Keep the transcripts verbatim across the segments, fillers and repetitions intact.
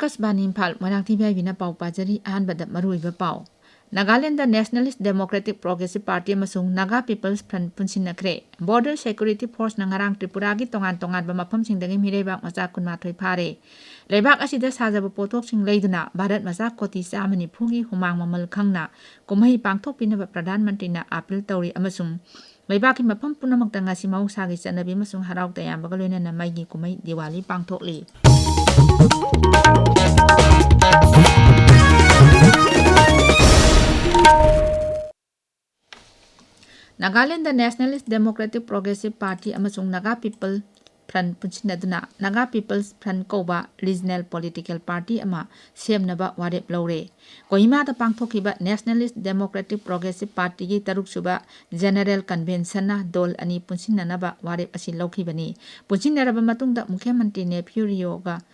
ꯑꯀꯥꯁꯕꯥꯅꯤ ꯏꯝꯐꯥꯜ, ꯃꯣꯏꯔꯥꯡꯊꯦꯝ ꯏꯕꯦꯕꯤꯅ ꯄꯥꯎ ꯄꯥꯖꯔꯤ꯫ ꯑꯍꯥꯟꯕꯗ ꯃꯔꯨꯑꯣꯏꯕ ꯄꯥꯎ꯫ Nagaland Nationalist Democratic Progressive Party ꯑꯃꯁꯨꯡ Naga People's Front ꯄꯨꯟꯁꯤꯟꯅꯈ꯭ꯔꯦ꯫ Border Security Forceꯅ ꯉꯔꯥꯡ ꯇ꯭ꯔꯤꯄꯨꯔꯥꯒꯤ ꯇꯣꯉꯥꯟ ꯇꯣꯉꯥꯟꯕ ꯃꯐꯝꯁꯤꯡꯗꯒꯤ ꯃꯤꯔꯩꯕꯥꯛ ꯃꯆꯥ ꯀꯨꯟꯃꯥꯊꯣꯏ ꯐꯥꯔꯦ꯫ ꯂꯩꯕꯥꯛ ꯑꯁꯤꯗ ꯁꯥꯖꯕ ꯄꯣꯠꯊꯣꯛꯁꯤꯡ ꯂꯩꯗꯨꯅ ꯚꯥꯔꯠ ꯃꯆꯥ ꯀꯣꯇꯤ ꯆꯥꯝꯃ ꯅꯤꯐꯨꯒꯤ ꯍꯨꯃꯥꯡ ꯃꯃꯜ ꯈꯪꯅ ꯀꯨꯝꯍꯩ ꯄꯥꯡꯊꯣꯛꯄꯤꯅꯕ ꯄ꯭ꯔꯙꯥꯟ ꯃꯟꯇ꯭ꯔꯤꯅ ꯑꯥꯄꯤꯜ ꯇꯧꯔꯤ ꯑꯃꯁꯨꯡ ꯂꯩꯕꯥꯛꯀꯤ ꯃꯐꯝ ꯄꯨꯝꯅꯃꯛꯇ ꯉꯁꯤ ꯃꯍꯧꯁꯥꯒꯤ ꯆꯠꯅꯕꯤ ꯑꯃꯁꯨꯡ ꯍꯔꯥꯎ ꯇꯌꯥꯝꯕꯒ ꯂꯣꯏꯅꯅ ꯃꯩꯒꯤ ꯀꯨꯝꯍꯩ Diwali ꯄꯥꯡꯊꯣꯛꯂꯤ꯫ Nagaland Nationalist Democratic Progressive Party ꯑꯃꯁꯨꯡ Naga People Front ꯄꯨꯟꯁꯤꯟꯅꯗꯨꯅ Naga People's Front ꯀꯧꯕ regional political party ꯑꯃ ꯁꯦꯝꯅꯕ ꯋꯥꯔꯦꯞ ꯂꯧꯔꯦ꯫ ꯀꯣꯍꯤꯃꯥꯗ ꯄꯥꯡꯊꯣꯛꯈꯤꯕ Nationalist Democratic Progressive Partyꯒꯤ ꯇꯔꯨꯛꯁꯨꯕ General Conventionꯅ ꯗꯣꯜ ꯑꯅꯤ ꯄꯨꯟꯁꯤꯟꯅꯅꯕ ꯋꯥꯔꯦꯞ ꯑꯁꯤ ꯂꯧꯈꯤꯕꯅꯤ꯫ ꯄꯨꯟꯁꯤꯟꯅꯔꯕ ꯃꯇꯨꯡꯗ ꯃꯨꯈ꯭ꯌ ꯃꯟꯇ꯭ꯔꯤ ꯅꯦꯐ꯭ꯌꯨ ꯔꯤꯑꯣꯒ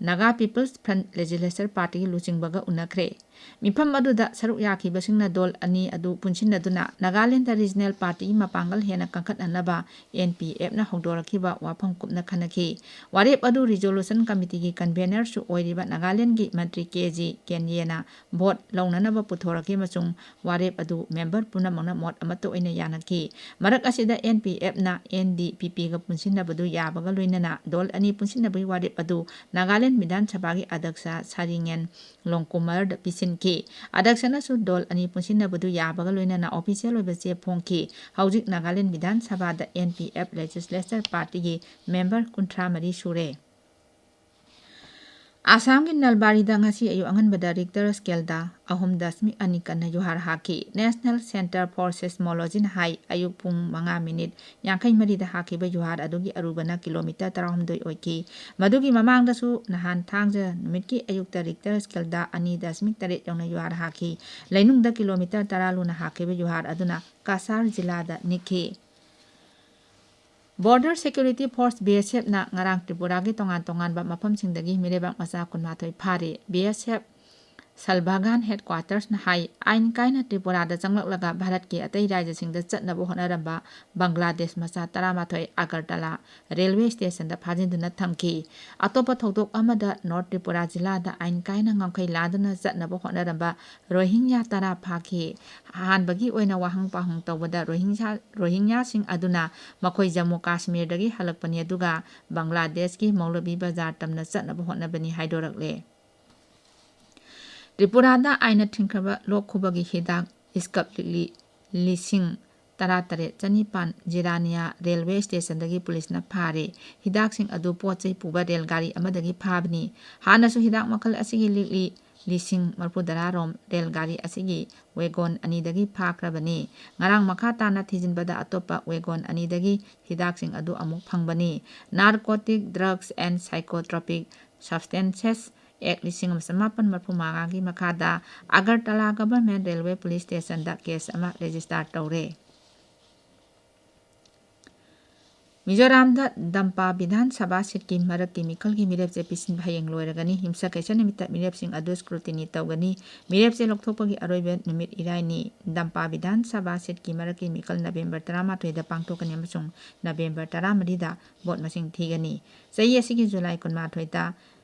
Naga People's Front Legislature Partyꯒꯤ ꯂꯨꯆꯤꯡꯕꯒ ꯎꯅꯈ꯭ꯔꯦ꯫ ꯃꯤꯐꯝ ꯑꯗꯨꯗ ꯁꯔꯨꯛ ꯌꯥꯈꯤꯕꯁꯤꯡꯅ ꯗꯣꯜ ꯑꯅꯤ ꯑꯗꯨ ꯄꯨꯟꯁꯤꯟꯅꯗꯨꯅ ꯅꯥꯒꯥꯂꯦꯟꯗ regional partyꯒꯤ ꯃꯄꯥꯡꯒꯜ ꯍꯦꯟꯅ ꯀꯟꯈꯠꯅꯅꯕ NPFꯅ ꯍꯧꯗꯣꯔꯛꯈꯤꯕ ꯋꯥꯐꯝ ꯀꯨꯞꯅ ꯈꯟꯅꯈꯤ꯫ ꯋꯥꯔꯦꯞ ꯑꯗꯨ Resolution Committeeꯒꯤ convenerꯁꯨ ꯑꯣꯏꯔꯤꯕ ꯅꯥꯒꯥꯂꯦꯟꯗꯒꯤ ꯃꯟꯇ꯭ꯔꯤ ꯀꯦ ꯖꯤ ꯀꯦꯟꯌꯦꯅ vote ꯂꯧꯅꯅꯕ ꯄꯨꯊꯣꯔꯛꯈꯤ ꯑꯃꯁꯨꯡ ꯋꯥꯔꯦꯞ ꯑꯗꯨ member ꯄꯨꯝꯅꯃꯛꯅ ꯃꯣꯠ ꯑꯃꯠꯇ ꯑꯣꯏꯅ ꯌꯥꯅꯈꯤ꯫ ꯃꯔꯛ ꯑꯁꯤꯗ NPFꯅ NDPPꯒ ꯄꯨꯟꯁꯤꯟꯅꯕꯗꯨ ꯌꯥꯕꯒ ꯂꯣꯏꯅꯅ ꯗꯣꯜ ꯑꯅꯤ ꯄꯨꯟꯁꯤꯟꯅꯕꯒꯤ ꯋꯥꯔꯦꯞ ꯑꯗꯨ ꯅꯥꯒꯥꯂꯦꯟ ꯕꯤꯙꯥꯟ ꯁꯚꯥꯒꯤ ꯑꯗ꯭ꯌꯛꯁ ꯁꯥꯔꯤꯉꯦꯟ ꯂꯣꯡꯀꯨꯃꯔꯗ ꯄꯤꯁꯤꯟꯈꯤ꯫ ꯑꯗ꯭ꯌꯛꯁꯅꯁꯨ ꯗꯣꯜ ꯑꯅꯤ ꯄꯨꯟꯁꯤꯟꯅꯕꯗꯨ ꯌꯥꯕꯒ ꯂꯣꯏꯅꯅ official ꯑꯣꯏꯕ ꯆꯦ ꯐꯣꯡꯈꯤ꯫ ꯍꯧꯖꯤꯛ ꯅꯥꯒꯥꯂꯦꯟ ꯕꯤꯙꯥꯟ ꯁꯚꯥꯗ NPF Legislature Partyꯒꯤ member ꯀꯨꯟꯊ꯭ꯔꯥ ꯃꯔꯤ ꯁꯨꯔꯦ꯫ ꯑꯁꯥꯝꯒꯤ ꯅꯜꯕꯥꯔꯤꯗ ꯉꯁꯤ ꯑꯌꯨꯛ ꯑꯉꯟꯕꯗ Richter scaleꯗ ꯑꯍꯨꯝ ꯗꯁꯃꯤꯛ ꯑꯅꯤ ꯀꯟꯅ ꯌꯨꯍꯥꯔ ꯍꯥꯈꯤ꯫ National Centre for Seismologyꯅ ꯍꯥꯏ, ꯑꯌꯨꯛ ꯄꯨꯡ ꯃꯉꯥ ꯃꯤꯅꯤꯠ ꯌꯥꯡꯈꯩ ꯃꯔꯤꯗ ꯍꯥꯈꯤꯕ ꯌꯨꯍꯥꯔ ꯑꯗꯨꯒꯤ ꯑꯔꯨꯕꯅ kilometre ꯇꯔꯥꯍꯨꯝꯗꯣꯏ ꯑꯣꯏꯈꯤ꯫ ꯃꯗꯨꯒꯤ ꯃꯃꯥꯡꯗꯁꯨ ꯅꯍꯥꯟ ꯊꯥꯡꯖ ꯅꯨꯃꯤꯠꯀꯤ ꯑꯌꯨꯛꯇ Richter scaleꯗ ꯑꯅꯤ ꯗꯁꯃꯤꯛ ꯇꯔꯦꯠ ꯌꯧꯅ ꯌꯨꯍꯥꯔ ꯍꯥꯈꯤ꯫ ꯂꯩꯅꯨꯡꯗ kilometre ꯇꯔꯥ ꯂꯨꯅ ꯍꯥꯈꯤꯕ ꯌꯨꯍꯥꯔ ꯑꯗꯨꯅ ꯀꯁꯥꯔ ꯖꯤꯂꯥꯗ ꯅꯤꯛꯈꯤ꯫ Border Security Force, BSFꯅ ꯉꯔꯥꯡ ꯇ꯭ꯔꯤꯄꯨꯔꯥꯒꯤ ꯇꯣꯉꯥꯟ ꯇꯣꯉꯥꯟꯕ ꯃꯐꯝꯁꯤꯡꯗꯒꯤ ꯃꯤꯔꯩꯕꯥꯛ ꯃꯆꯥ ꯀꯨꯟꯃꯥꯊꯣꯏ ꯐꯥꯔꯦ꯫ BSF ꯁꯜꯚꯥꯒꯥꯟ ꯍꯦꯗꯀ꯭ꯋꯥꯇꯔꯁꯅ ꯍꯥꯏ, ꯑꯥꯏꯟ ꯀꯥꯏꯅ ꯇ꯭ꯔꯤꯄꯨꯔꯥꯗ ꯆꯪꯂꯛꯂꯒ ꯚꯥꯔꯠꯀꯤ ꯑꯇꯩ ꯔꯥꯖ꯭ꯌꯁꯤꯡꯗ ꯆꯠꯅꯕ ꯍꯣꯠꯅꯔꯝꯕ ꯕꯪꯒ꯭ꯂꯥꯗꯦꯁ ꯃꯆꯥ ꯇꯔꯥꯃꯥꯊꯣꯏ ꯑꯒꯔꯇꯂꯥ ꯔꯦꯜꯋꯦ ꯁ꯭ꯇꯦꯁꯟꯗ ꯐꯥꯖꯤꯟꯗꯨꯅ ꯊꯝꯈꯤ꯫ ꯑꯇꯣꯞꯄ ꯊꯧꯗꯣꯛ ꯑꯃꯗ ꯅꯣꯔꯠ ꯇ꯭ꯔꯤꯄꯨꯔꯥ ꯖꯤꯂꯥꯗ ꯑꯥꯏꯟ ꯀꯥꯏꯅ ꯉꯝꯈꯩ ꯂꯥꯟꯗꯨꯅ ꯆꯠꯅꯕ ꯍꯣꯠꯅꯔꯝꯕ ꯔꯣꯍꯤꯡꯌꯥ ꯇꯔꯥ ꯐꯥꯈꯤ꯫ ꯑꯍꯥꯟꯕꯒꯤ ꯑꯣꯏꯅ ꯋꯥꯍꯪ ꯄꯥꯎꯍꯪ ꯇꯧꯕꯗ ꯔꯣꯍꯤꯡꯁꯥ-, ꯔꯣꯍꯤꯡꯌꯥꯁꯤꯡ ꯑꯗꯨꯅ ꯃꯈꯣꯏ ꯖꯝꯃꯨ ꯀꯥꯁꯃꯤꯔꯗꯒꯤ ꯍꯜꯂꯛꯄꯅꯤ, ꯑꯗꯨꯒ ꯕꯪꯒ꯭ꯂꯥꯗꯦꯁꯀꯤ ꯃꯧꯂꯕꯤ ꯕꯖꯥꯔ ꯇꯝꯅ ꯆꯠꯅꯕ ꯍꯣꯠꯅꯕꯅꯤ ꯍꯥꯏꯗꯣꯔꯛꯂꯦ꯫ ꯇ꯭ꯔꯤꯄꯨꯔꯥꯗ ꯑꯥꯏꯟꯅ ꯊꯤꯡꯈ꯭ꯔꯕ ꯂꯣꯛ ꯈꯨꯕꯒꯤ ꯍꯤꯗꯥꯛ ꯏꯁꯀꯞ ꯂꯤꯛꯂꯤ ꯂꯤꯁꯤꯡ ꯇꯔꯥꯇꯔꯦꯠ ꯆꯅꯤꯄꯥꯟ ꯖꯤꯔꯥꯅꯤꯌꯥ ꯔꯦꯜꯋꯦ ꯁ꯭ꯇꯦꯁꯟꯗꯒꯤ ꯄꯨꯂꯤꯁꯅ ꯐꯥꯔꯦ꯫ ꯍꯤꯗꯥꯛꯁꯤꯡ ꯑꯗꯨ ꯄꯣꯠ ꯆꯩ ꯄꯨꯕ ꯔꯦꯜ ꯒꯥꯔꯤ ꯑꯃꯗꯒꯤ ꯐꯥꯕꯅꯤ꯫ ꯍꯥꯟꯅꯁꯨ ꯍꯤꯗꯥꯛ ꯃꯈꯜ ꯑꯁꯤꯒꯤ ꯂꯤꯛꯂꯤ ꯂꯤꯁꯤꯡ ꯃꯔꯤꯐꯨꯇꯔꯥ ꯔꯣꯝ ꯔꯦꯜ ꯒꯥꯔꯤ ꯑꯁꯤꯒꯤ ꯋꯦꯒꯣꯟ ꯑꯅꯤꯗꯒꯤ ꯐꯥꯈ꯭ꯔꯕꯅꯤ꯫ ꯉꯔꯥꯡ ꯃꯈꯥ ꯇꯥꯅ ꯊꯤꯖꯤꯟꯕꯗ ꯑꯇꯣꯞꯄ ꯋꯦꯒꯣꯟ ꯑꯅꯤꯗꯒꯤ ꯍꯤꯗꯥꯛꯁꯤꯡ ꯑꯗꯨ ꯑꯃꯨꯛ ꯐꯪꯕꯅꯤ꯫ Narcotic Drugs and Psychotropic Substances Act ꯂꯤꯁꯤꯡ ꯑꯃ ꯆꯃꯥꯄꯟ ꯃꯔꯤꯐꯨ ꯃꯉꯥꯒꯤ ꯃꯈꯥꯗ Agartala government railway police ꯁ꯭ꯇꯦꯁꯟꯗ case ꯑꯃ ꯔꯦꯖꯤꯁꯇꯥꯔ ꯇꯧꯔꯦ꯫ ꯃꯤꯖꯣꯔꯥꯝꯗ ꯗꯝꯄꯥ ꯕꯤꯙꯥꯟ ꯁꯚꯥ ꯁꯤꯠꯀꯤ ꯃꯔꯛꯀꯤ ꯃꯤꯈꯜꯒꯤ ꯃꯤꯔꯦꯞꯆꯦ ꯄꯤꯁꯤꯟꯕ ꯍꯌꯦꯡ ꯂꯣꯏꯔꯒꯅꯤ꯫ ꯌꯨꯝꯁꯀꯩꯁ ꯅꯨꯃꯤꯠꯇ ꯃꯤꯔꯦꯞꯁꯤꯡ ꯑꯗꯨ ꯁ꯭ꯀ꯭ꯔꯨꯇꯤꯅꯤ ꯇꯧꯒꯅꯤ꯫ ꯃꯤꯔꯦꯞꯆꯦ ꯂꯧꯊꯣꯛꯄꯒꯤ ꯑꯔꯣꯏꯕ ꯅꯨꯃꯤꯠ ꯏꯔꯥꯏꯅꯤ꯫ ꯗꯝꯄꯥ ꯕꯤꯙꯥꯟ ꯁꯚꯥ ꯁꯤꯠꯀꯤ ꯃꯔꯛꯀꯤ ꯃꯤꯈꯜ ꯅꯕꯦꯝꯕꯔ ꯇꯔꯥꯃꯥꯊꯣꯏꯗ ꯄꯥꯡꯊꯣꯛꯀꯅꯤ ꯑꯃꯁꯨꯡ ꯅꯕꯦꯝꯕꯔ ꯇꯔꯥꯃꯔꯤꯗ ꯚꯣꯠ ꯃꯁꯤꯡ ꯊꯤꯒꯅꯤ꯫ ꯆꯍꯤ ꯑꯁꯤꯒꯤ ꯖꯨꯂꯥꯏ ꯀꯨꯟꯃꯥꯊꯣꯏꯗ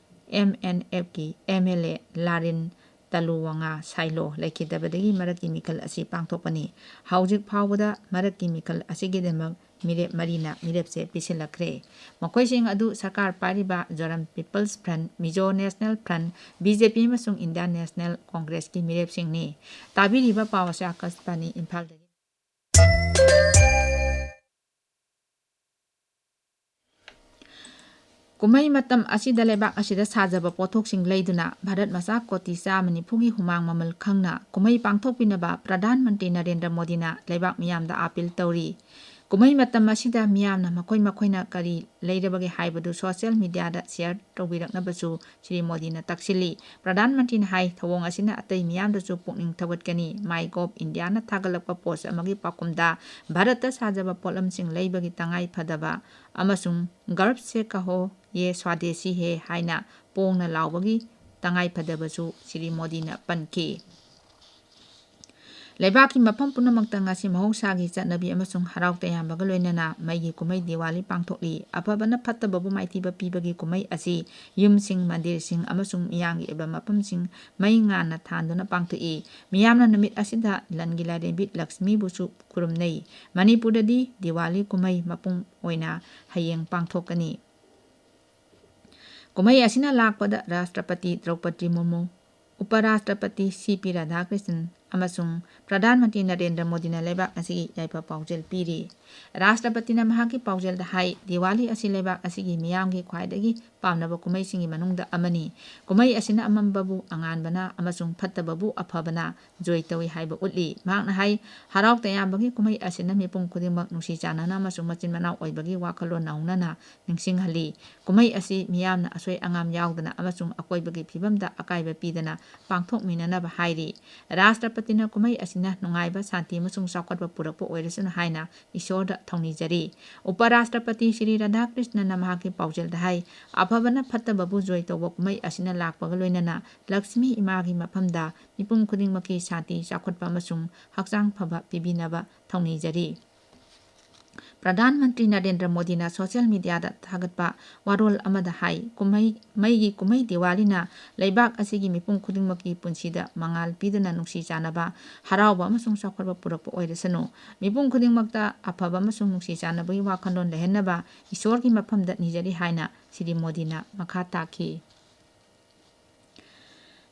ꯑꯦꯝ ꯑꯦꯟ ꯑꯦꯐꯀꯤ M L A Lalrin Tluanga Sailo ꯂꯩꯈꯤꯗꯕꯗꯒꯤ ꯃꯔꯛꯀꯤ ꯃꯤꯈꯜ ꯑꯁꯤ ꯄꯥꯡꯊꯣꯛꯄꯅꯤ꯫ ꯍꯧꯖꯤꯛ ꯐꯥꯎꯕꯗ ꯃꯔꯛꯀꯤ ꯃꯤꯈꯜ ꯑꯁꯤꯒꯤꯗꯃꯛ ꯃꯤꯔꯦꯞ ꯃꯔꯤꯅ ꯃꯤꯔꯦꯞꯆꯦ ꯄꯤꯁꯤꯜꯂꯛꯈ꯭ꯔꯦ꯫ ꯃꯈꯣꯏꯁꯤꯡ ꯑꯗꯨ ꯁꯔꯀꯥꯔ ꯄꯥꯏꯔꯤꯕ Zoram people's front, Mizo national front, B J P ꯑꯃꯁꯨꯡ ꯏꯟꯗꯤꯌꯥꯟ ꯅꯦꯁꯅꯦꯜ ꯀꯣꯡꯒ꯭ꯔꯦꯁꯀꯤ ꯃꯤꯔꯦꯞꯁꯤꯡꯅꯤ꯫ ꯇꯥꯕꯤꯔꯤꯕ ꯄꯥꯎ ꯑꯁꯤ ꯑꯀꯥꯁꯕꯥꯅꯤ ꯏꯝꯐꯥꯜꯗꯒꯤ꯫ ꯀꯨꯝꯍꯩ ꯃꯇꯝ ꯑꯁꯤꯗ ꯂꯩꯕꯥꯛ ꯑꯁꯤꯗ ꯁꯥꯖꯕ ꯄꯣꯠꯊꯣꯛꯁꯤꯡ ꯂꯩꯗꯨꯅ ꯚꯥꯔꯠ ꯃꯆꯥ ꯀꯣꯇꯤ ꯆꯥꯝꯃ ꯅꯤꯐꯨꯒꯤ ꯍꯨꯃꯥꯡ ꯃꯃꯜ ꯈꯪꯅ ꯀꯨꯝꯍꯩ ꯄꯥꯡꯊꯣꯛꯄꯤꯅꯕ ꯄ꯭ꯔꯙꯥꯟ ꯃꯟꯇ꯭ꯔꯤ ꯅꯔꯦꯟꯗ꯭ꯔ ꯃꯣꯗꯤꯅ ꯂꯩꯕꯥꯛ ꯃꯤꯌꯥꯝꯗ ꯑꯥꯄꯤꯜ ꯇꯧꯔꯤ꯫ ꯀꯨꯝꯍꯩ ꯃꯇꯝ ꯑꯁꯤꯗ ꯃꯤꯌꯥꯝꯅ ꯃꯈꯣꯏ ꯃꯈꯣꯏꯅ ꯀꯔꯤ ꯂꯩꯔꯕꯒꯦ ꯍꯥꯏꯕꯗꯨ ꯁꯣꯁꯤꯌꯦꯜ ꯃꯤꯗꯤꯌꯥꯗ ꯁꯤꯌꯔ ꯇꯧꯕꯤꯔꯛꯅꯕꯁꯨ ꯁ꯭ꯔꯤ ꯃꯣꯗꯤꯅ ꯇꯛꯁꯤꯜꯂꯤ꯫ ꯄ꯭ꯔꯙꯥꯟ ꯃꯟꯇ꯭ꯔꯤꯅ ꯍꯥꯏ, ꯊꯧꯑꯣꯡ ꯑꯁꯤꯅ ꯑꯇꯩ ꯃꯤꯌꯥꯝꯗꯁꯨ ꯄꯨꯛꯅꯤꯡ ꯊꯧꯒꯠꯀꯅꯤ꯫ ꯃꯥꯏ ꯒꯣꯚ ꯏꯟꯗꯤꯌꯥꯅ ꯊꯥꯒꯠꯂꯛꯄ ꯄꯣꯁ ꯑꯃꯒꯤ ꯄꯥꯎꯈꯨꯝꯗ, ꯚꯥꯔꯠꯇ ꯁꯥꯖꯕ ꯄꯣꯠꯂꯝꯁꯤꯡ ꯂꯩꯕꯒꯤ ꯇꯉꯥꯏ ꯐꯗꯕ ꯑꯃꯁꯨꯡ "ꯒꯔꯚ ꯁꯦ ꯀꯍꯣ, ꯌꯦ ꯁ꯭ꯋꯥꯗꯦꯁꯤ ꯍꯦ" ꯍꯥꯏꯅ ꯄꯣꯡꯅ ꯂꯥꯎꯕꯒꯤ ꯇꯉꯥꯏ ꯐꯗꯕꯁꯨ ꯁ꯭ꯔꯤ ꯃꯣꯗꯤꯅ ꯄꯟꯈꯤ꯫ ꯂꯩꯕꯥꯛꯀꯤ ꯃꯐꯝ ꯄꯨꯝꯅꯃꯛꯇ ꯉꯁꯤ ꯃꯍꯧꯁꯥꯒꯤ ꯆꯠꯅꯕꯤ ꯑꯃꯁꯨꯡ ꯍꯔꯥꯎ ꯇꯌꯥꯝꯕꯒ ꯂꯣꯏꯅꯅ ꯃꯩꯒꯤ ꯀꯨꯝꯍꯩ ꯗꯤꯋꯥꯂꯤ ꯄꯥꯡꯊꯣꯛꯂꯤ꯫ ꯑꯐꯕꯅ ꯐꯠꯇꯕꯕꯨ ꯃꯥꯏꯊꯤꯕ ꯄꯤꯕꯒꯤ ꯀꯨꯝꯍꯩ ꯑꯁꯤ ꯌꯨꯝꯁꯤꯡ, ꯃꯟꯗꯤꯔꯁꯤꯡ ꯑꯃꯁꯨꯡ ꯃꯤꯌꯥꯝꯒꯤ ꯑꯣꯏꯕ ꯃꯐꯝꯁꯤꯡ ꯃꯩ ꯉꯥꯟꯅ ꯊꯥꯟꯗꯨꯅ ꯄꯥꯡꯊꯣꯛꯏ꯫ ꯃꯤꯌꯥꯝꯅ ꯅꯨꯃꯤꯠ ꯑꯁꯤꯗ ꯂꯟꯒꯤ ꯂꯥꯏꯔꯦꯝꯕꯤ ꯂꯛꯁꯃꯤꯕꯨꯁꯨ ꯈꯨꯔꯨꯝꯅꯩ꯫ ꯃꯅꯤꯄꯨꯔꯗꯗꯤ ꯗꯤꯋꯥꯂꯤ ꯀꯨꯝꯍꯩ ꯃꯄꯨꯡ ꯑꯣꯏꯅ ꯍꯌꯦꯡ ꯄꯥꯡꯊꯣꯛꯀꯅꯤ꯫ ꯀꯨꯝꯍꯩ ꯑꯁꯤꯅ ꯂꯥꯛꯄꯗ ꯔꯥꯁꯇ꯭ꯔꯄꯇꯤ ꯗ꯭ꯔꯧꯄꯗꯤ ꯃꯨꯔꯃꯨ, ꯎꯄꯔꯥꯁꯇ꯭ꯔꯄꯇꯤ ꯁꯤ ꯄꯤ ꯔꯥꯙꯥꯀ꯭ꯔꯤꯁꯟ ꯑꯃꯁꯨꯡ ꯄ꯭ꯔꯙꯥꯟ ꯃꯟꯇ꯭ꯔꯤ ꯅꯔꯦꯟꯗ꯭ꯔ ꯃꯣꯗꯤꯅ ꯂꯩꯕꯥꯛ ꯑꯁꯤꯒꯤ ꯌꯥꯏꯐ ꯄꯥꯎꯖꯦꯜ ꯄꯤꯔꯤ꯫ ꯔꯥꯁꯇ꯭ꯔꯄꯇꯤꯅ ꯃꯍꯥꯛꯀꯤ ꯄꯥꯎꯖꯦꯜꯗ ꯍꯥꯏ, ꯗꯤꯋꯥꯂꯤ ꯑꯁꯤ ꯂꯩꯕꯥꯛ ꯑꯁꯤꯒꯤ ꯃꯤꯌꯥꯝꯒꯤ ꯈ꯭ꯋꯥꯏꯗꯒꯤ ꯄꯥꯝꯅꯕ ꯀꯨꯝꯍꯩꯁꯤꯡꯒꯤ ꯃꯅꯨꯡꯗ ꯑꯃꯅꯤ꯫ ꯀꯨꯝꯍꯩ ꯑꯁꯤꯅ ꯑꯃꯝꯕꯕꯨ ꯑꯉꯥꯟꯕꯅ ꯑꯃꯁꯨꯡ ꯐꯠꯇꯕꯕꯨ ꯑꯐꯕꯅ ꯖꯣꯏ ꯇꯧꯏ ꯍꯥꯏꯕ ꯎꯠꯂꯤ꯫ ꯃꯍꯥꯛꯅ ꯍꯥꯏ, ꯍꯔꯥꯎ ꯇꯌꯥꯝꯕꯒꯤ ꯀꯨꯝꯍꯩ ꯑꯁꯤꯅ ꯃꯤꯄꯨꯝ ꯈꯨꯗꯤꯡꯃꯛ ꯅꯨꯡꯁꯤ ꯆꯥꯟꯅꯅ ꯑꯃꯁꯨꯡ ꯃꯆꯤꯟ ꯃꯅꯥꯎ ꯑꯣꯏꯕꯒꯤ ꯋꯥꯈꯜꯂꯣꯟ ꯅꯧꯍꯧꯅꯅ ꯅꯤꯡꯁꯤꯡꯍꯜꯂꯤ꯫ ꯀꯨꯝꯍꯩ ꯑꯁꯤ ꯃꯤꯌꯥꯝꯅ ꯑꯁꯣꯏ ꯑꯉꯥꯝ ꯌꯥꯎꯗꯅ ꯑꯃꯁꯨꯡ ꯑꯀꯣꯏꯕꯒꯤ ꯐꯤꯕꯝꯗ ꯑꯀꯥꯏꯕ ꯄꯤꯗꯅ ꯄꯥꯡꯊꯣꯛꯃꯤꯟꯅꯅꯕ ꯍꯥꯏꯔꯤ꯫ ꯔꯥꯁꯇ꯭ꯔꯄꯇꯤꯅ ꯀꯨꯝꯍꯩ ꯑꯁꯤꯅ ꯅꯨꯡꯉꯥꯏꯕ, ꯁꯥꯟꯇꯤ ꯑꯃꯁꯨꯡ ꯆꯥꯎꯈꯠꯄ ꯄꯨꯔꯛꯄ ꯑꯣꯏꯔꯁꯅꯨ ꯍꯥꯏꯅ ꯏꯁꯣꯔꯗ ꯊꯧꯅꯤꯖꯔꯤ꯫ ꯎꯄꯔꯥꯁꯇ꯭ꯔꯄꯇꯤ ꯁ꯭ꯔꯤ ꯔꯥꯙꯥꯀ꯭ꯔꯤꯁꯅꯅ ꯃꯍꯥꯛꯀꯤ ꯄꯥꯎꯖꯦꯜꯗ ꯍꯥꯏ, ꯑꯐꯕꯅ ꯐꯠꯇꯕꯕꯨ ꯖꯣꯏ ꯇꯧꯕ ꯀꯨꯝꯍꯩ ꯑꯁꯤꯅ ꯂꯥꯛꯄꯒ ꯂꯣꯏꯅꯅ ꯂꯛꯁꯃꯤ ꯏꯃꯥꯒꯤ ꯃꯐꯝꯗ ꯃꯤꯄꯨꯝ ꯈꯨꯗꯤꯡꯃꯛꯀꯤ ꯁꯥꯟꯇꯤ, ꯆꯥꯎꯈꯠꯄ ꯑꯃꯁꯨꯡ ꯍꯛꯆꯥꯡ ꯐꯕ ꯄꯤꯕꯤꯅꯕ ꯊꯧꯅꯤꯖꯔꯤ꯫ ꯄ꯭ꯔꯙꯥꯟ ꯃꯟꯇ꯭ꯔꯤ ꯅꯔꯦꯟꯗ꯭ꯔ ꯃꯣꯗꯤꯅ ꯁꯣꯁꯤꯌꯦꯜ ꯃꯤꯗꯤꯌꯥꯗ ꯊꯥꯒꯠꯄ ꯋꯥꯔꯣꯜ ꯑꯃꯗ ꯍꯥꯏ, ꯀꯨꯝꯍꯩ, ꯃꯩꯒꯤ ꯀꯨꯝꯍꯩ ꯗꯤꯋꯥꯂꯤꯅ ꯂꯩꯕꯥꯛ ꯑꯁꯤꯒꯤ ꯃꯤꯄꯨꯝ ꯈꯨꯗꯤꯡꯃꯛꯀꯤ ꯄꯨꯟꯁꯤꯗ ꯃꯉꯥꯜ ꯄꯤꯗꯨꯅ ꯅꯨꯡꯁꯤ ꯆꯥꯟꯅꯕ, ꯍꯔꯥꯎꯕ ꯑꯃꯁꯨꯡ ꯆꯥꯎꯈꯠꯄ ꯄꯨꯔꯛꯄ ꯑꯣꯏꯔꯁꯅꯨ꯫ ꯃꯤꯄꯨꯝ ꯈꯨꯗꯤꯡꯃꯛꯇ ꯑꯐꯕ ꯑꯃꯁꯨꯡ ꯅꯨꯡꯁꯤ ꯆꯥꯟꯅꯕꯒꯤ ꯋꯥꯈꯜꯂꯣꯟ ꯂꯩꯍꯟꯅꯕ ꯏꯁꯣꯔꯒꯤ ꯃꯐꯝꯗ ꯅꯤꯖꯔꯤ ꯍꯥꯏꯅ ꯁ꯭ꯔꯤ ꯃꯣꯗꯤꯅ ꯃꯈꯥ ꯇꯥꯈꯤ꯫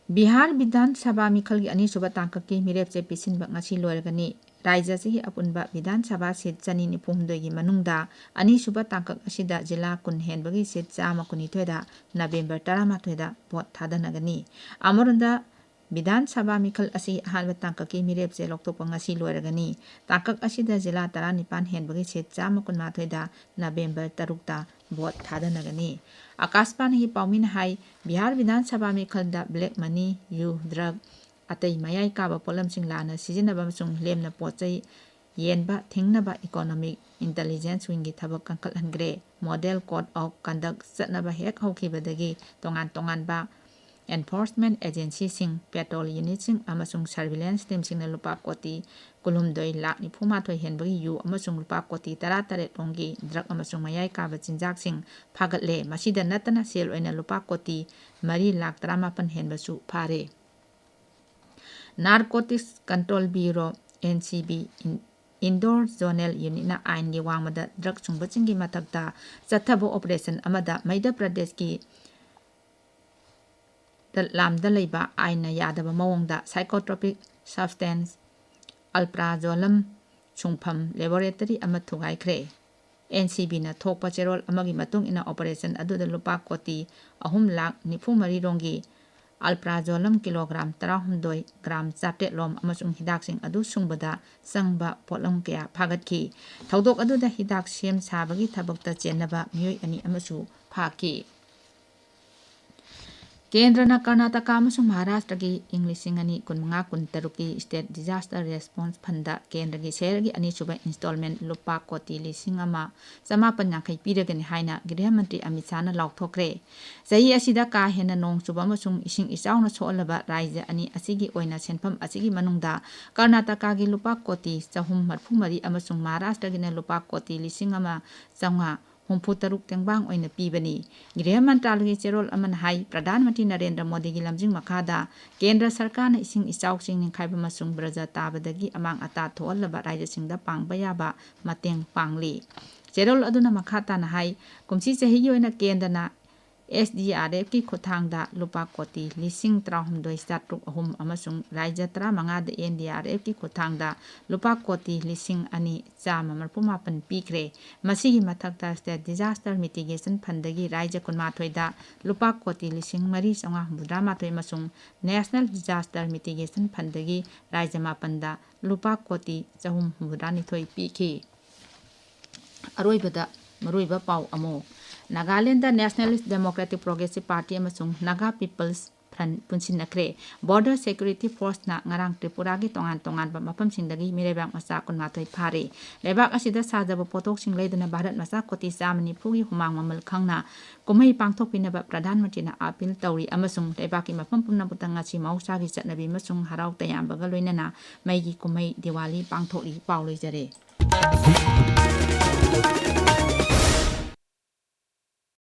ꯕꯤꯍꯥꯔ ꯕꯤꯙꯥꯟ ꯁꯚꯥ ꯃꯤꯈꯜꯒꯤ ꯑꯅꯤꯁꯨꯕ ꯇꯥꯡꯀꯛꯀꯤ ꯃꯤꯔꯦꯞꯆꯦ ꯄꯤꯁꯤꯟꯕ ꯉꯁꯤ ꯂꯣꯏꯔꯒꯅꯤ꯫ ꯔꯥꯖ꯭ꯌ ꯑꯁꯤꯒꯤ ꯑꯄꯨꯟꯕ ꯕꯤꯙꯥꯟ ꯁꯚꯥ ꯁꯤꯠ ꯆꯅꯤ ꯅꯤꯐꯨ ꯍꯨꯝꯗꯣꯏꯒꯤ ꯃꯅꯨꯡꯗ ꯑꯅꯤꯁꯨꯕ ꯇꯥꯡꯀꯛ ꯑꯁꯤꯗ ꯖꯤꯂꯥ ꯀꯨꯟ ꯍꯦꯟꯕꯒꯤ ꯁꯤꯠ ꯆꯥꯝꯃ ꯀꯨꯟꯅꯤꯊꯣꯏꯗ ꯅꯕꯦꯝꯕꯔ ꯇꯔꯥꯃꯥꯊꯣꯏꯗ ꯚꯣꯠ ꯊꯥꯗꯅꯒꯅꯤ꯫ ꯑꯃꯔꯣꯝꯗ, ꯕꯤꯙꯥꯟ ꯁꯚꯥ ꯃꯤꯈꯜ ꯑꯁꯤ ꯑꯍꯥꯟꯕ ꯇꯥꯡꯀꯛꯀꯤ ꯃꯤꯔꯦꯞꯆꯦ ꯂꯧꯊꯣꯛꯄ ꯉꯁꯤ ꯂꯣꯏꯔꯒꯅꯤ꯫ ꯇꯥꯡꯀꯛ ꯑꯁꯤꯗ ꯖꯤꯂꯥ ꯇꯔꯥꯅꯤꯄꯥꯟ ꯍꯦꯟꯕꯒꯤ ꯁꯤꯠ ꯆꯥꯝꯃ ꯀꯨꯟꯃꯥꯊꯣꯏꯗ ꯅꯕꯦꯝꯕꯔ ꯇꯔꯨꯛꯇ ꯚꯣꯠ ꯊꯥꯗꯅꯒꯅꯤ꯫ ꯑꯀꯥꯁꯕꯥꯅꯤꯒꯤ ꯄꯥꯎꯃꯤꯅ ꯍꯥꯏ, ꯕꯤꯍꯥꯔ ꯕꯤꯙꯥꯟ ꯁꯚꯥ ꯃꯤꯈꯜꯗ ꯕ꯭ꯂꯦꯛ ꯃꯅꯤ, ꯌꯨ, ꯗ꯭ꯔꯒ, ꯑꯇꯩ ꯃꯌꯥꯏ ꯀꯥꯕ ꯄꯣꯠꯂꯝꯁꯤꯡ ꯂꯥꯟꯅ ꯁꯤꯖꯤꯟꯅꯕ ꯑꯃꯁꯨꯡ ꯂꯦꯝꯅ ꯄꯣꯠ ꯆꯩ ꯌꯦꯟꯕ ꯊꯤꯡꯅꯕ ꯏꯀꯣꯅꯣꯃꯤꯛ ꯏꯟꯇꯦꯂꯤꯖꯦꯟꯁ ꯋꯤꯡꯒꯤ ꯊꯕꯛ ꯀꯟꯈꯠꯍꯟꯈ꯭ꯔꯦ꯫ ꯃꯣꯗꯦꯜ ꯀꯣꯗ ꯑꯣꯐ ꯀꯟꯗꯛ ꯆꯠꯅꯕ ꯍꯦꯛ ꯍꯧꯈꯤꯕꯗꯒꯤ ꯇꯣꯉꯥꯟ ꯇꯣꯉꯥꯟꯕ enforcement agencyꯁꯤꯡ, patrol unitꯁꯤꯡ ꯑꯃꯁꯨꯡ surveillance teamꯁꯤꯡꯅ ꯂꯨꯄꯥ ꯀꯣꯇꯤ ꯀꯨꯟꯍꯨꯝꯗꯣꯏ ꯂꯥꯈ ꯅꯤꯐꯨ ꯃꯥꯊꯣꯏ ꯍꯦꯟꯕꯒꯤ ꯌꯨ ꯑꯃꯁꯨꯡ ꯂꯨꯄꯥ ꯀꯣꯇꯤ ꯇꯔꯥ ꯇꯔꯦꯠ ꯔꯣꯝꯒꯤ drug ꯑꯃꯁꯨꯡ ꯃꯌꯥꯏ ꯀꯥꯕ ꯆꯤꯟꯖꯥꯛꯁꯤꯡ ꯐꯥꯒꯠꯂꯦ꯫ ꯃꯁꯤꯗ ꯅꯠꯇꯅ ꯁꯦꯜ ꯑꯣꯏꯅ ꯂꯨꯄꯥ ꯀꯣꯇꯤ ꯃꯔꯤ ꯂꯥꯈ ꯇꯔꯥꯃꯥꯄꯟ ꯍꯦꯟꯕꯁꯨ ꯐꯥꯔꯦ꯫ Narcotics Control Bureau, N C B, ꯏꯟ-, Indore Zonal Unitꯅ ꯑꯥꯏꯟꯒꯤ ꯋꯥꯡꯃꯗ drug ꯁꯨꯡꯕꯁꯤꯡꯒꯤ ꯃꯊꯛꯇ ꯆꯠꯊꯕ operation ꯑꯃꯗ ꯃꯙ꯭ꯌ ꯄ꯭ꯔꯗꯦꯁꯀꯤ ꯔꯠꯂꯥꯝꯗ ꯂꯩꯕ ꯑꯥꯏꯟꯅ ꯌꯥꯗꯕ ꯃꯑꯣꯡꯗ psychotropic substance alprazolam ꯁꯨꯡꯐꯝ laboratory ꯑꯃ ꯊꯨꯒꯥꯏꯈ꯭ꯔꯦ꯫ N C Bꯅ ꯊꯣꯛꯄ ꯆꯦꯔꯣꯜ ꯑꯃꯒꯤ ꯃꯇꯨꯡ ꯏꯟꯅ, operation ꯑꯗꯨꯗ ꯂꯨꯄꯥ ꯀꯣꯇꯤ ꯑꯍꯨꯝ ꯂꯥꯈ ꯅꯤꯐꯨ ꯃꯔꯤ ꯔꯣꯝꯒꯤ alprazolam kilogram ꯇꯔꯥꯍꯨꯝꯗꯣꯏ, gram ꯆꯥꯇ꯭ꯔꯦꯠ ꯂꯣꯝ ꯑꯃꯁꯨꯡ ꯍꯤꯗꯥꯛꯁꯤꯡ ꯑꯗꯨ ꯁꯨꯡꯕꯗ ꯆꯪꯕ ꯄꯣꯠꯂꯝ ꯀꯌꯥ ꯐꯥꯒꯠꯈꯤ꯫ ꯊꯧꯗꯣꯛ ꯑꯗꯨꯗ ꯍꯤꯗꯥꯛ ꯁꯦꯝ ꯁꯥꯕꯒꯤ ꯊꯕꯛꯇ ꯆꯦꯟꯅꯕ ꯃꯤꯑꯣꯏ ꯑꯅꯤ ꯑꯃꯁꯨ ꯐꯥꯈꯤ꯫ ꯀꯦꯟꯗ꯭ꯔꯅ ꯀꯔꯅꯥꯇꯀꯥ ꯑꯃꯁꯨꯡ ꯃꯍꯥꯔꯥꯁꯇ꯭ꯔꯒꯤ ꯏꯪ ꯂꯤꯁꯤꯡ ꯑꯅꯤ ꯀꯨꯟꯃꯉꯥ ꯀꯨꯟꯇꯔꯨꯛꯀꯤ State Disaster Response Fund ꯀꯦꯟꯗ꯭ꯔꯒꯤ ꯁꯦꯜꯒꯤ ꯑꯅꯤꯁꯨꯕ installment ꯂꯨꯄꯥ ꯀꯣꯇꯤ ꯂꯤꯁꯤꯡ ꯑꯃ ꯆꯃꯥꯄꯟ ꯌꯥꯡꯈꯩ ꯄꯤꯔꯒꯅꯤ ꯍꯥꯏꯅ ꯒ꯭ꯔꯤꯍ ꯃꯟꯇ꯭ꯔꯤ ꯑꯃꯤꯠ ꯁꯥꯍꯅ ꯂꯥꯎꯊꯣꯛꯈ꯭ꯔꯦ꯫ ꯆꯍꯤ ꯑꯁꯤꯗ ꯀꯥ ꯍꯦꯟꯅ ꯅꯣꯡ ꯆꯨꯕ ꯑꯃꯁꯨꯡ ꯏꯁꯤꯡ ꯏꯆꯥꯎꯅ ꯁꯣꯛꯍꯜꯂꯕ ꯔꯥꯖ꯭ꯌ ꯑꯅꯤ ꯑꯁꯤꯒꯤ ꯑꯣꯏꯅ ꯁꯦꯟꯐꯝ ꯑꯁꯤꯒꯤ ꯃꯅꯨꯡꯗ ꯀꯔꯅꯥꯇꯀꯥꯒꯤ ꯂꯨꯄꯥ ꯀꯣꯇꯤ ꯆꯍꯨꯝ ꯃꯔꯤꯐꯨ ꯃꯔꯤ ꯑꯃꯁꯨꯡ ꯃꯍꯥꯔꯥꯁꯇ꯭ꯔꯒꯤꯅ ꯂꯨꯄꯥ ꯀꯣꯇꯤ ꯂꯤꯁꯤꯡ ꯑꯃ ꯆꯥꯝꯃꯉꯥ ꯍꯨꯝꯐꯨ ꯇꯔꯨꯛ ꯇꯦꯡꯕꯥꯡ ꯑꯣꯏꯅ ꯄꯤꯕꯅꯤ꯫ ꯒ꯭ꯔꯤꯍ ꯃꯟꯇ꯭ꯔꯥꯂꯌꯒꯤ ꯆꯦꯔꯣꯜ ꯑꯃꯅ ꯍꯥꯏ, ꯄ꯭ꯔꯙꯥꯟ ꯃꯟꯇ꯭ꯔꯤ ꯅꯔꯦꯟꯗ꯭ꯔ ꯃꯣꯗꯤꯒꯤ ꯂꯝꯖꯤꯡ ꯃꯈꯥꯗ ꯀꯦꯟꯗ꯭ꯔ ꯁꯔꯀꯥꯔꯅ ꯏꯁꯤꯡ ꯏꯆꯥꯎꯁꯤꯡ ꯅꯤꯡꯈꯥꯏꯕ ꯑꯃꯁꯨꯡ ꯕ꯭ꯔꯖ ꯇꯥꯕꯗꯒꯤ ꯑꯃꯥꯡ ꯑꯇꯥ ꯊꯣꯛꯍꯜꯂꯕ ꯔꯥꯖ꯭ꯌꯁꯤꯡꯗ ꯄꯥꯡꯕ ꯌꯥꯕ ꯃꯇꯦꯡ ꯄꯥꯡꯂꯤ꯫ ꯆꯦꯔꯣꯜ ꯑꯗꯨꯅ ꯃꯈꯥ ꯇꯥꯅ ꯍꯥꯏ, ꯀꯨꯝꯁꯤ ꯆꯍꯤꯒꯤ ꯑꯣꯏꯅ ꯀꯦꯟꯗ꯭ꯔꯅ S D R Fꯀꯤ ꯈꯨꯠꯊꯥꯡꯗ ꯂꯨꯄꯥ ꯀꯣꯇꯤ ꯂꯤꯁꯤꯡ ꯇꯔꯥꯍꯨꯝꯗꯣꯏ ꯆꯥꯇ꯭ꯔꯨꯛ ꯑꯍꯨꯝ ꯑꯃꯁꯨꯡ ꯔꯥꯖ꯭ꯌ ꯇꯔꯥꯃꯉꯥꯗ N D R Fꯀꯤ ꯈꯨꯠꯊꯥꯡꯗ ꯂꯨꯄꯥ ꯀꯣꯇꯤ ꯂꯤꯁꯤꯡ ꯑꯅꯤ ꯆꯥꯝꯃ ꯃꯔꯤꯐꯨ ꯃꯥꯄꯟ ꯄꯤꯈ꯭ꯔꯦ꯫ ꯃꯁꯤꯒꯤ ꯃꯊꯛꯇ State Disaster Mitigation Fundꯗꯒꯤ ꯔꯥꯖ꯭ꯌ ꯀꯨꯟꯃꯥꯊꯣꯏꯗ ꯂꯨꯄꯥ ꯀꯣꯇꯤ ꯂꯤꯁꯤꯡ ꯃꯔꯤ ꯆꯥꯝꯃꯉꯥ ꯍꯨꯝꯐꯨꯇꯔꯥ ꯃꯥꯊꯣꯏ ꯑꯃꯁꯨꯡ National Disaster Mitigation Fundꯗꯒꯤ ꯔꯥꯖ꯭ꯌ ꯃꯥꯄꯟꯗ ꯂꯨꯄꯥ ꯀꯣꯇꯤ ꯆꯍꯨꯝ ꯍꯨꯝꯐꯨꯇꯔꯥ ꯅꯤꯊꯣꯏ ꯄꯤꯈꯤ꯫ ꯑꯔꯣꯏꯕꯗ ꯃꯔꯨꯑꯣꯏꯕ ꯄꯥꯎ ꯑꯃꯨꯛ꯫ Nagaland Nationalist Democratic Progressive Party ꯑꯃꯁꯨꯡ Naga People's ꯄꯨꯟꯁꯤꯟꯅꯈ꯭ꯔꯦ꯫ Border Security Forceꯅ ꯉꯔꯥꯡ ꯇ꯭ꯔꯤꯄꯨꯔꯥꯒꯤ ꯇꯣꯉꯥꯟ ꯇꯣꯉꯥꯟꯕ ꯃꯐꯝꯁꯤꯡꯗꯒꯤ ꯃꯤꯔꯩꯕꯥꯛ ꯃꯆꯥ ꯀꯨꯟꯃꯥꯊꯣꯏ ꯐꯥꯔꯦ꯫ ꯂꯩꯕꯥꯛ ꯑꯁꯤꯗ ꯁꯥꯖꯕ ꯄꯣꯠꯊꯣꯛꯁꯤꯡ ꯂꯩꯗꯨꯅ ꯚꯥꯔꯠ ꯃꯆꯥ ꯀꯣꯇꯤ ꯆꯥꯝꯃ ꯅꯤꯐꯨꯒꯤ ꯍꯨꯃꯥꯡ ꯃꯃꯜ ꯈꯪꯅ ꯀꯨꯝꯍꯩ ꯄꯥꯡꯊꯣꯛꯄꯤꯅꯕ ꯄ꯭ꯔꯙꯥꯟ ꯃꯟꯇ꯭ꯔꯤꯅ ꯑꯥꯄꯤꯜ ꯇꯧꯔꯤ ꯑꯃꯁꯨꯡ ꯂꯩꯕꯥꯛꯀꯤ ꯃꯐꯝ ꯄꯨꯝꯅꯃꯛꯇ ꯉꯁꯤ ꯃꯍꯧꯁꯥꯒꯤ ꯆꯠꯅꯕꯤ ꯑꯃꯁꯨꯡ ꯍꯔꯥꯎ ꯇꯌꯥꯝꯕꯒ ꯂꯣꯏꯅꯅ ꯃꯩꯒꯤ ꯀꯨꯝꯍꯩ ꯗꯤꯋꯥꯂꯤ ꯄꯥꯡꯊꯣꯛꯂꯤ꯫ ꯄꯥꯎ ꯂꯣꯏꯖꯔꯦ꯫